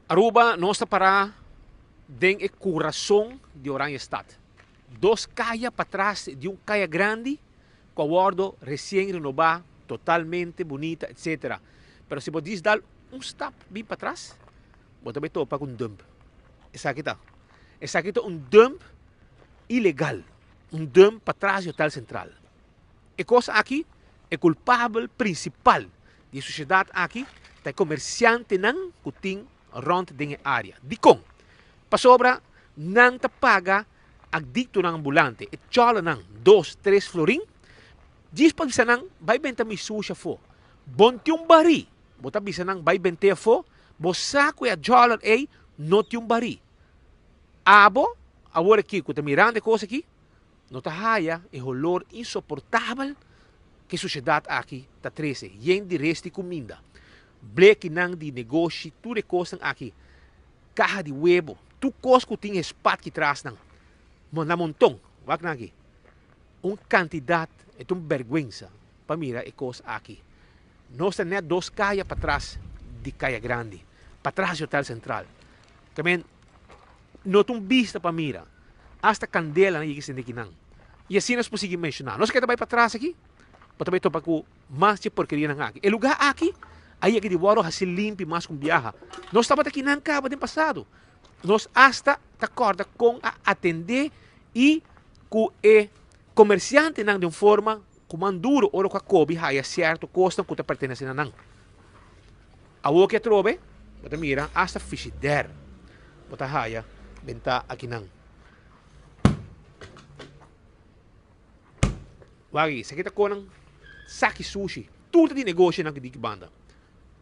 Aruba nos ta pará den e kurason di Oranjestad. Dos kaya patras di un kaya grandi ku a wòrdu resien renobá, totalmente bunita etsetera. Pero si bo dis dal un stap bin patras, bo ta bai topa ku un dump. Esaki ta. Esaki ta un dump ilegal, un dump patras di Hotel Central. E kos aki, e kulpabel prinsipal di e susiedat aki ta e komersiantenan ku tin rònt den e área. Dikon? Pasobra nan ta paga adiktonan ambulante, e chòlernan, dos, tres florin, djis pa bisa nan bai benta mi sushi afó. Bon tin un barí, bo ta bisa nan bai bent'é afó, bo sa ku e chòler ei no tin un barí. Abo, awor aki ku ta mirando e kos aki, No ta haya e holor insoportabel ku e sushedat aki ta trese, yen di rest di kuminda, blekinan di negoshi, tur e kosnan aki, kaha di webo, tur kos ku tin e spat ki tras nan, na monton. Wak nan aki. Un kantidat, e ta un bèrgwensa pa mira e kos aki. Nos ta nèt dos kaya patras di Kaya Grandi, patras di Hotel Central. Tamen no ta un bista pa mira. Asta kandela nan yega sende kinan. I asina nos por sigui menshoná. Nos ke ta bai patras aki, bo ta bai topa ku mas dje porkerianan aki. E lugá aki a yega di wòrdu hasi limpi mas ku un biaha. Nos tabata kinan kaba den pasado. Nos asta ta kòrda kon a atendé i ku e komersiantenan den un forma ku man duru ora ku a kobi haya sierto kosnan ku ta pertenesé na nan. Awor ki atrobe bo ta mira asta frishider bo ta haya bentá akinan. Wak aki, esaki ta konan saki sushi. Tur ta di negoshonan di ki banda.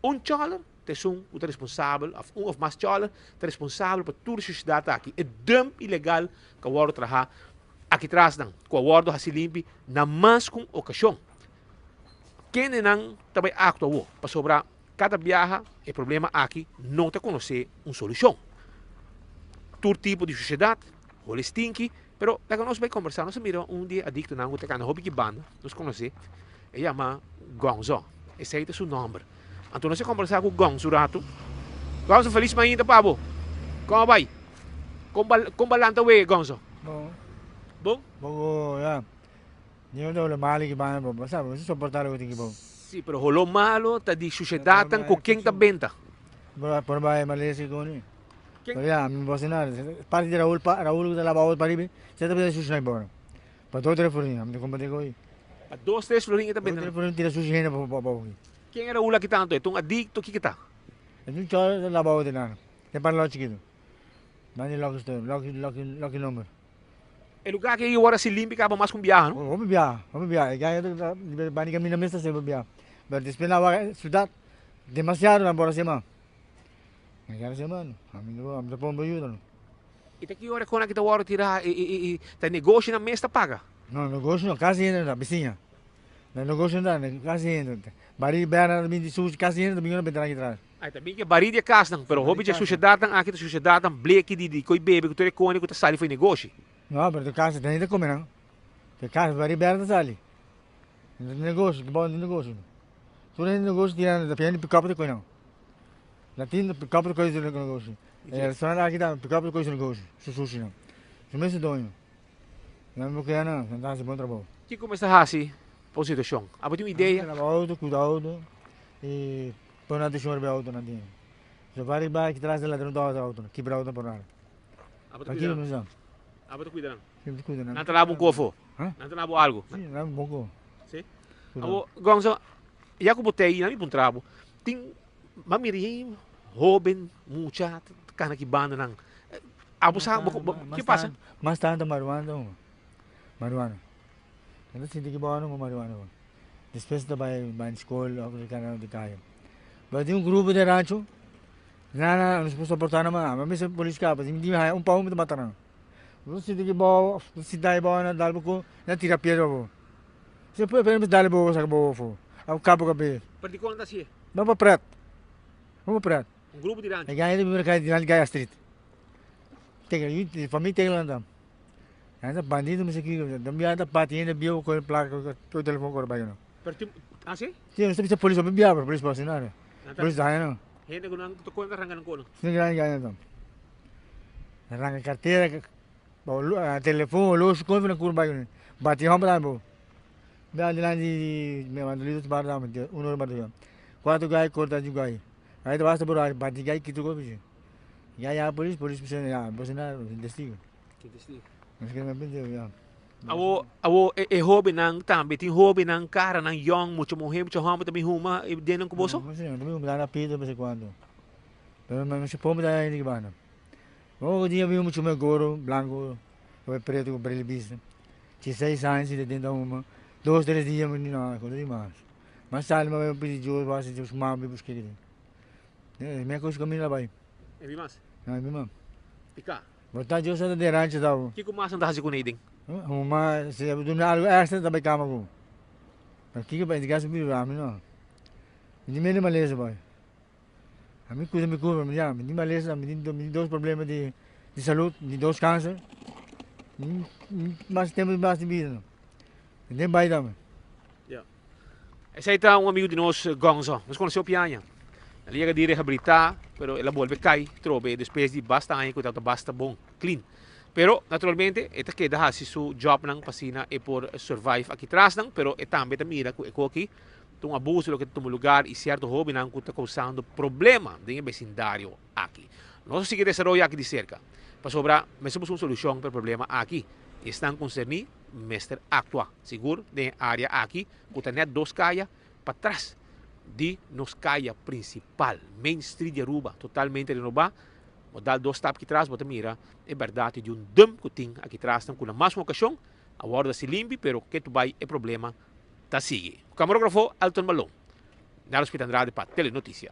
Un chòler ta esun ku ta responsabel òf un òf mas chòler ta responsabel pa tur sushidat aki. E dump ilegal ku a wòrdu traha aki trasnan ku a wòrdu hasi limpi na mas ku un okashon. Kendenan ta bai aktua awor? Pasobra kada biaha e problema aki no ta konosé un solushon. Tur tipo di sushedat, holi stinki, pero laga nos bai kombersá. Nos a mira un di e adiktonan ku ta kanda hopi ki banda, nos konosé, e yama Gonzo, esei ta su nòmber. Anto nos a kombersá ku Gonzo un ratu. Gonzo, felis mainta pa bo. Kon a bai? Kon ba kon ba lanta wega, Gonzo? Bon. Bon? Bon, ya. Ni un doble malo ki banda bo, bo sa, bo soporta loke tin ki bo. Si, pero holó malo ta di shushedatnan ku ken ta benta. Bo por bai Malaysia ku ni. Ken? Pero ya, mi bo sa nada. Parti di Raul, pa, Raul ku ta laba auto pariba, sa ta benta sushi na bora. Pa dos tres florin, ami ta komprende ku ei. Pa dos tres florin e ta benta. Dos tres florin tira sushi hende pa abou. Ken e Raul aki tantu? E ta un adikto? Kiko ta? E ta un chòro ta laba auto nan. Den parti lòk chikitu. Banda di Lucky Store, Lucky, Lucky, Lucky Number. E lugar aki ora si limpi kaba mas ku un biaha no? Hopi biaha, hopi biaha. E gaya ta bani kaminda mes ta sirbi biaha. Pero despues nan wak siudat demasiado nan por hasi mas. Nan kier hasi mas no. Ami no ami ta pon pa yuda no. I ta ki ora e kon aki ta wòrdu tirá i ta negoshonan mes ta paga? No, negosho no, kasi hende no ta, bisiña. Na negosho no ta, kasi hende no ta. Bari bèrdè ta bin di sushi, kasi hende ta bin ora bentana aki tras. Ai ta bin ke barí di e kasnan, pero hopi dje sushedatnan aki ta sushedatnan bleki di di koi bebe ku tur e koni ku ta sali for e negoshi. No, pero ta kas ta hende ta kome nan. Ta kas barí bèrdè ta sali. No ta negoshi, ta bou di negoshi. Tur hende negoshi tin nan ta hende pikòp ta koi nan. Na tin pikòp ta koi su negoshi. E restaurant aki tambe pikòp ta koi su negoshi, su sushi nan. Su mes doño. Nan bo keda nan, nan ta hasi bon trabou. Kiko mester hasi pa un situashon? Abo tin un idea? Laba outo, kuida outo i pone atenshon riba e outonan tin. So pa riba aki tras di ladron ta hòrta outonan, kibra outonan por nada. Abo ta kuida nan? Abo ta kuida nan? Si, mi ta kuida nan. Nan ta laba un kofo? Nan ta laba algu? Si, nan laba un bon kofo. Si? Abo, Gonzo, ya ku bo ta ei, nan mi puntra bo, tin M'a mira yen hoben, mucha ta kana ki bandanan. Abo sa bo ke pasa? Mas tantu marihuana ta huma. Marihuana. Nan ta sinti ki bo a huma marihuana bo. Despues ta bai bai skol of ta kana di kaya. Pero tin un grupo den rancho, nan a no por soporta nan mas. Mi mester polis kaba. Si mi tin haya un pau mi ta mata nan. Bo ta sinti ki bo ta sinta ahi bo nan dal bo ku nan tira piedra pa bo. Si bo p'e dal bo saka bo afo. Abo kap bo kabes. Pero dikon nan ta hasié? No pa pret. No pa pret. Un grupo di rancho. E gaya di mercado dilanti Gaya Street. Teka, yu famia teka lan tam. Nan ta bandido mester kiko. Dan bia ta pati hende bieu koe plaka koe telefon kore bai no. Pero tin, ah si? Si, nos ta bisa polis, hopi bia pero polis pa hasi nada. Polis ta haña nan. Hende ku nan ta koe ta ranka nan kono. Sin grandi gana nan. Ranka kartera, telefon, oloshi, kon nan kur bai kuné. Bati hòmber tambe bo. Bia dilanti di mi bandolito bar tambe, un ora madruga. Kuater gai korta di gai. Gai ta basta burachi, bati gai kita kos bichi. Gai yama polis, polis bisa ya, bo na testigo. Tin testigo. Nos kere men pinti ya. Awo, awo e, e hobennan tambe, tin hobennan, karanan yong, mucha muhé, mucha hòmber ta bin huma e den nan ku boso? No, no, ta bin huma na pito no sé kuantu. Pero no se pompa ta hende ki banda. Oko dia bin mucha muhé goro, blanko, kabel preto ku bril bista. Dieseis aña sinta den ta huma, dos tres dia mi no, konta dimas. Mas tardi mi a pidi Dios wak si Dios mami busk'é kende. Mi a kosa kaminda bai. E bi mas? No, e bi mas. Piká. Bo ta Dios ta den rancho ta bo. Kiko mas nan ta hasi kuné den? Huma, si a duna algu extra ta bai kama ku. Pero kiko pa indiká su biba ami no. Mi tin miedu malesa boy. Ami kuida mi kurpa mi ya, mi tin malesa, mi tin dos problema di salud, mi tin dos kanser. Mas tempu mas di bida no. Mi tin bai tambe. Ya. Esei ta un amigo di nos Gonzo. Nos conoce hopi aña. El a yega di rehabilita, pero el a bolbe cay trobe despues di basta aña cu e tabata basta bon, clean. Pero, naturalmente, e ta keda haci su jobnan pa asina e por survive aki trasnan, pero e tambe ta mira cu e coki ta un abuso loke ta tuma lugar y cierto hobennan cu ta causando problema den e becindario aki. Nos a sigui desaroyo aki di cerca, pasobra mester busca un solucion pa e problema aki y esnan concerni mester actua sigur den e area aki cu ta net dos caya patras di nos caya principal, Main Street di Aruba, totalmente renoba. Bo dal dos stap aki tras bo ta mira e berdad di un dump cu tin aki tras nan cu na mas un ocasion a wordo haci limpi pero ketu bay e problema ta sigui. Camarografo Elton Malon, Nelson Pita Andrade pa Telenoticia.